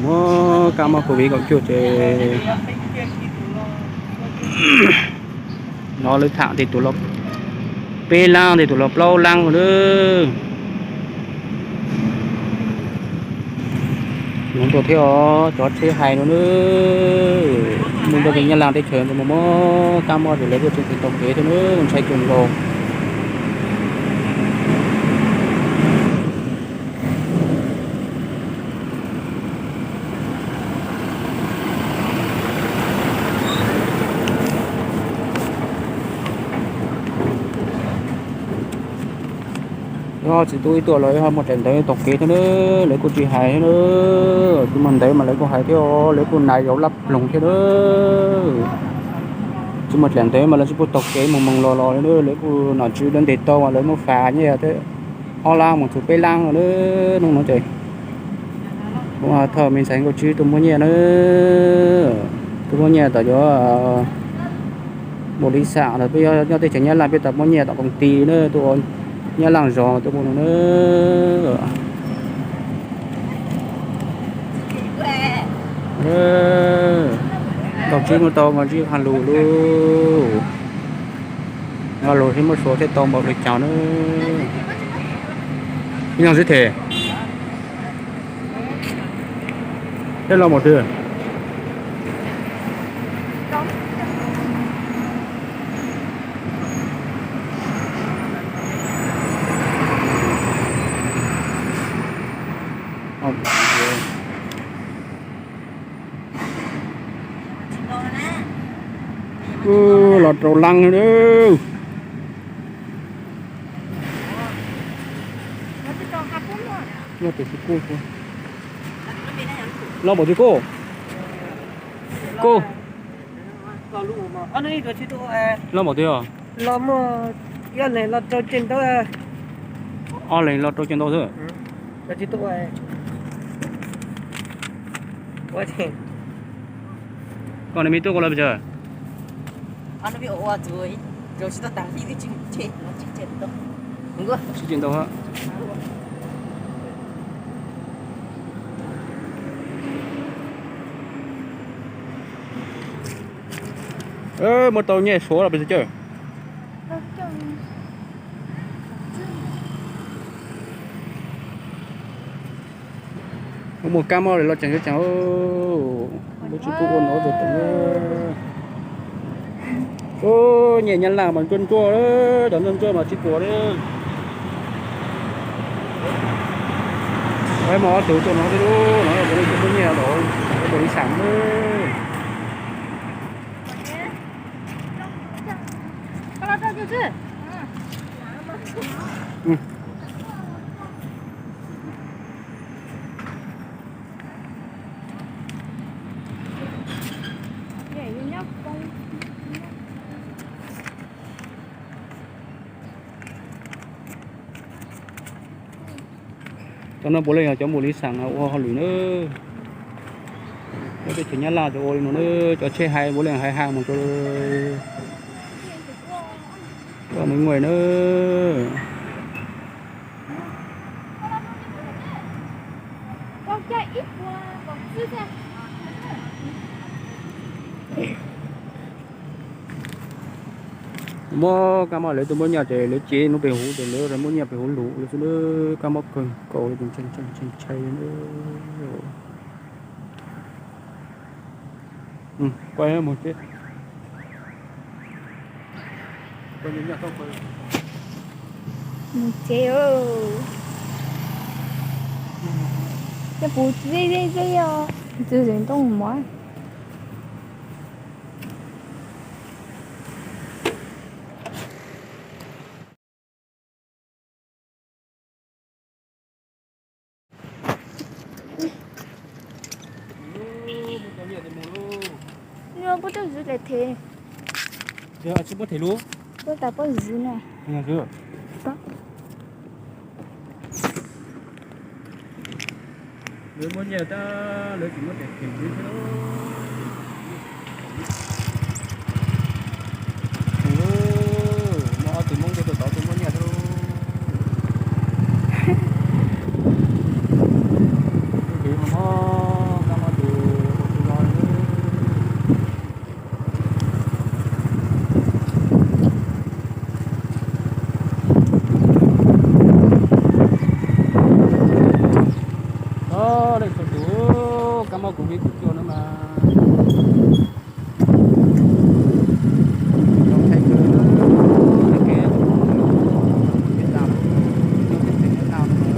Muab kab mob covid kaum cuaj ces no lawv tham tias tus los peb lab, tias tus los plaub lab na. Nws tuaj thiab os, cov tsheb hais no na. Mus rau pem Nyab Laj teb chaws mus muab kab mob ces lawv kuj tseem tsis tau kev thiab na, ntshai kawg nkaus. Yog tsis tuaj ib tuaj los ho muaj daim ntawv tau kev thiab na, lawv kuj tsis hais thiab na. Tsis muaj ntawv mas lawv kuj hais thiab, lawv kuj nais zaus lab ploog thiab na. Tsis muaj daim ntawv mas lawv tsis pub tau kev mus mus los los li na, lawv kuj nom tswv lawv ntes tau mas lawv muab fas nyiaj thiab, ob lab mus txog peb lab no na. Hnub no ces kuv thov me ntxhais Nkauj Tswb tuaj muab nyiaj na, tuaj muab nyiaj tom cov npaum li xam los peb nyob teb chaws Nyab Laj peb tau muab nyiaj tom koom ti na, tuaj ua Nyab Laj zos tuaj muab no na. Nkauj Tswb muab tau Nkauj Tswb qha lus lauj. Nkauj lus thiab muab suav thiab tau npaum li cas na. Ib nyuag xwb them. Tej los npaum twg? Los rau lab na. Nyob pem xib kuj, los npaum twg kuj? Kuj, los npaum twg os? Los muaj, yog leeg los rau caij ntaub, ob leeg los rau caij ntaub xwb. Koj niam me tub koj los pes tsawg? Sib caij ntaub. Muab tau nyiaj suav los pes tsawg? Muaj kab mob li los tseem tseem, lawv tsis pub ua nov ua tseem. Nyiaj Nyab Laj mas ntsuab ntsuab, cov ntsuab ntsuab mas tsis pom li. Peb muaj ob tug tuaj no thiab, no puav leej tuaj muab nyiaj los, peb tuaj ib xam na. Cov no puav leej yog cov npaum li xam ua hauj lwm na. Nyob teb chaws Nyab Laj cov ua li no na, cov tsheb hais puav leej hais hais mus rau, rau Nws Nguj na. Muab kab mob lawv tuaj muab nyiaj ces lawv cev no pem hauv ces lawv muab nyiaj pem hauv lus lawm xwb na. Kab mob kawg nkaus li, ntshai ntshai ntshai ntshai li na. Mus tsev, mus tsev os. Coj puv zeb zeb zeb os, txwv zeem tooj mov. Nws puab tuaj zwv daim thev. Tsis puab them lub, puab tas puab zwv na. Lawv muab nyiaj tab lawv tsis muab daim them xwb. Muaj ob tug Hmoob tuaj tau tuaj muab nyiaj thiab. Tus mob kab Leej txhua tus, kab mob covid kaum cuaj no mas zoo tshaj kawg, tej kev tsis tas lub nyob pem tej nyob tau no mas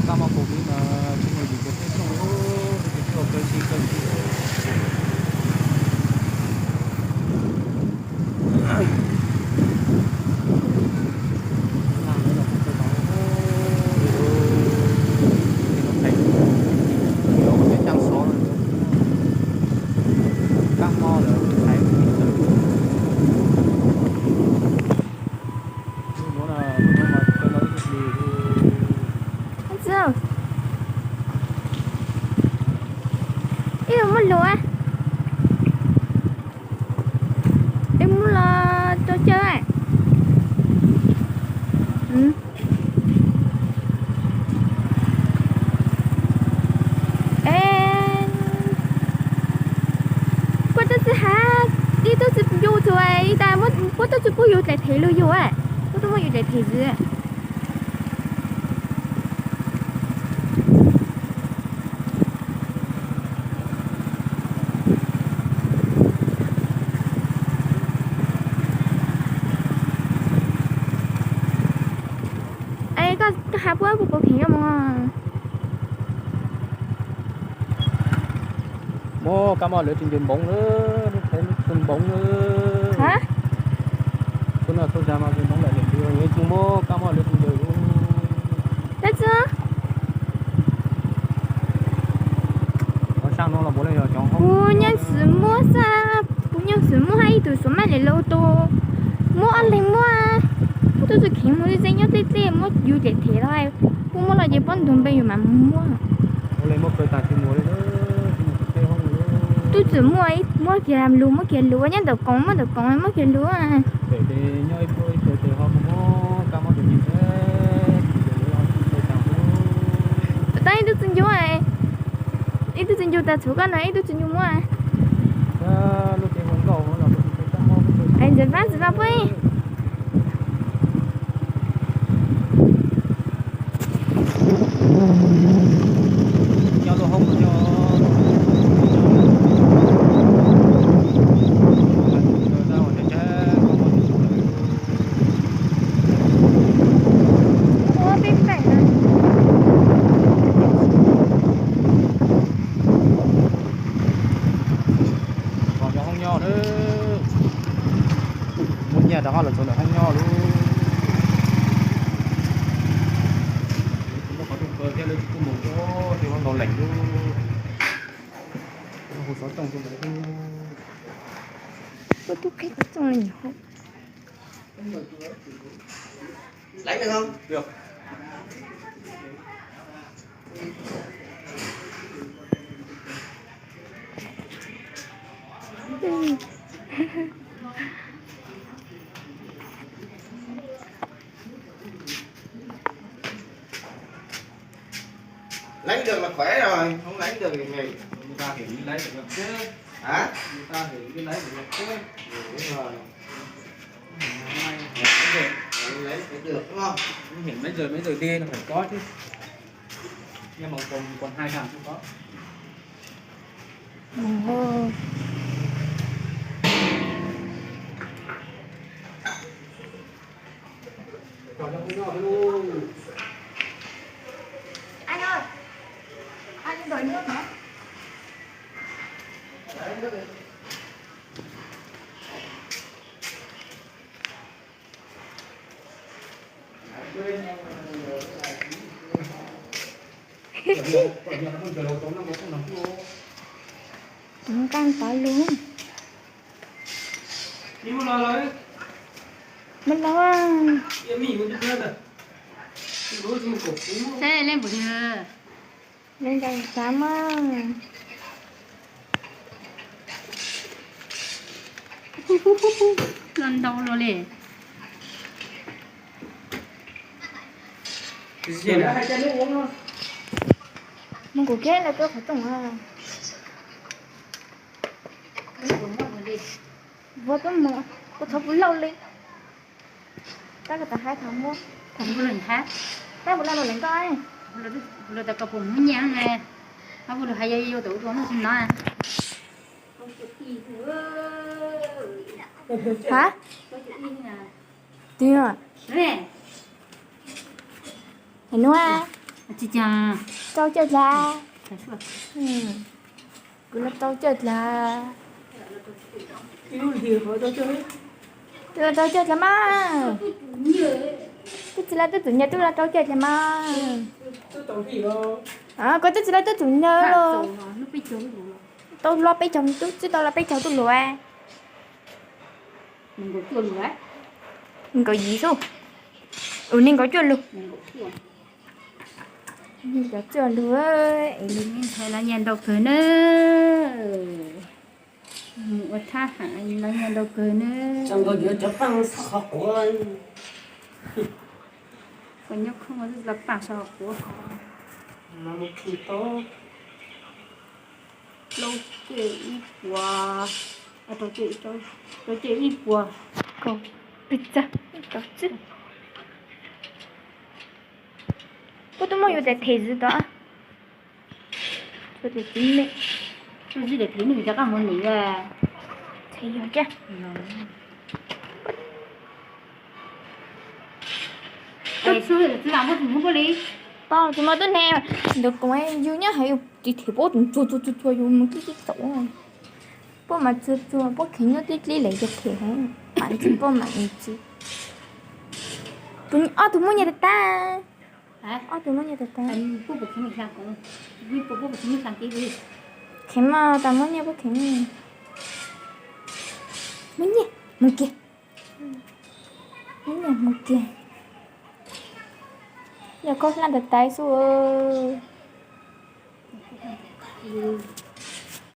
Kab mob covid mas tsis muaj yus ua peb rooj, peb ua kawg tsis kawg tsis. Kab mob lawm, ib muab luv, ib muab los rau caw. Txhua ib tas muab tuaj txug pub yus daim them lug yus, muab tuaj muab yus daim them xwb. Es koj has puab puas pum kheev koj mus? Muab kab mob lawv tsis ncaws npoov lawm, lub tsheb lub tsheb npoov lawm. Txhua no txhua zag mas ncaws npoov lawm, yuav tsum muab kab mob lawv tsis ncaws lawm. Tab txhua Kuv nyob xwm muab xwb, kuv nyob xwm muab hab ib tug xuv maj li lawv tus muab ob leeg muab, muab tub txuj kheev mus ze nyob tej tej muab yus daim them los, kuj muab los ces pob ntug npe yus mam mus muab. Tub txwm muaj muab kiag lug muab kiag lug, nyob ntawm koom muab ntawm koom muab kiag lug. Tab ib tug txwj ncu, ib tug txwj ncu tas txhua koj no ib tug txwj ncu muab. Ntxiv vaj ntxiv vaj puab. Muaj nyiaj rov qab los txog ntawm hoob nyob lawm. Lawv tsis muaj qhov rooj kaw thiab lawv tsis tuaj mus, ces ua nkaus leem lub, hu xov tooj tuaj ntawd. Koj tub qhib qhov rooj li nyuam qhuav. Lấy được là khỏe rồi, không lấy được thì mệt. Người ta thì lấy được lắm chứ. Hả? Người ta thì cứ lấy được lắm chứ. Đúng rồi. Lấy phải được đúng không? Không phải mấy giờ mấy giờ đi là phải có chứ. Nhưng mà còn còn hai thằng không có. Ồ. Anh ơi, anh đổi nước hả? Tov qab tov lug. Muab los. Seb leej puas yog. Leej ntawd xav mas. Los ntau los li. Mus kuv kiag lawv tuaj qhov rooj. Vov tub mus, kuv thov kuv lauj li. Tab kuv tas hais thaum muab, thaum kuv lug hais, tab kuv lauj lug leej koj, kuv lug tas koj puas mus nyiaj na, tab kuv lug hais yog yog tau ua dua hnub no. Hab? Twg? Hais nuav, rau cawj dlav. Kuv los rau cawj dlav. Twb los rau cawj dlav mas. Tub txiv laug tub txwm nyaw twb los rau cawj dlav mas. Koj tub txiv laug tub txwm nyaw los. Tau los peb caug tub, twb tau los peb caug tub luav. Nees nkaum yim xwb. Ua nees nkaum cuaj lug. Nees nkaum cuaj lug, es lub ntxhais lawv nyiaj ntau kawg na. Mus ua thab ham lawv nyiaj ntau kawg na. Koj nyob khoob lawv paaj sau quav ko. Plaub ceg ib puas. Rau ces ib puas kaum pes tsawg tau xwb. Puab twb muab yus tes them zim tod. Txhua tes txiv me, txhua tes txiv me cov qab mus nim. Them yog tiag. Tsis muaj tub ne, ntawd koom yus nyob hais yus tsis them puab tus tsuag tsuag tsuag yus mus tib tib txaum. Puab mas tsuag tsuag puab kheev nyob tib dlib lawm yus them heev, mam ntxiv puab mam ntxiv. Ob tug muab nyiaj tag tag. Ob tug muab nyiaj tag tag. Kheev mas tas muab nyiaj puab kheev. Muab nyiaj mus kiag. Muab nyiaj mus kiag. Yog koj hlaj ntawd tas xwb.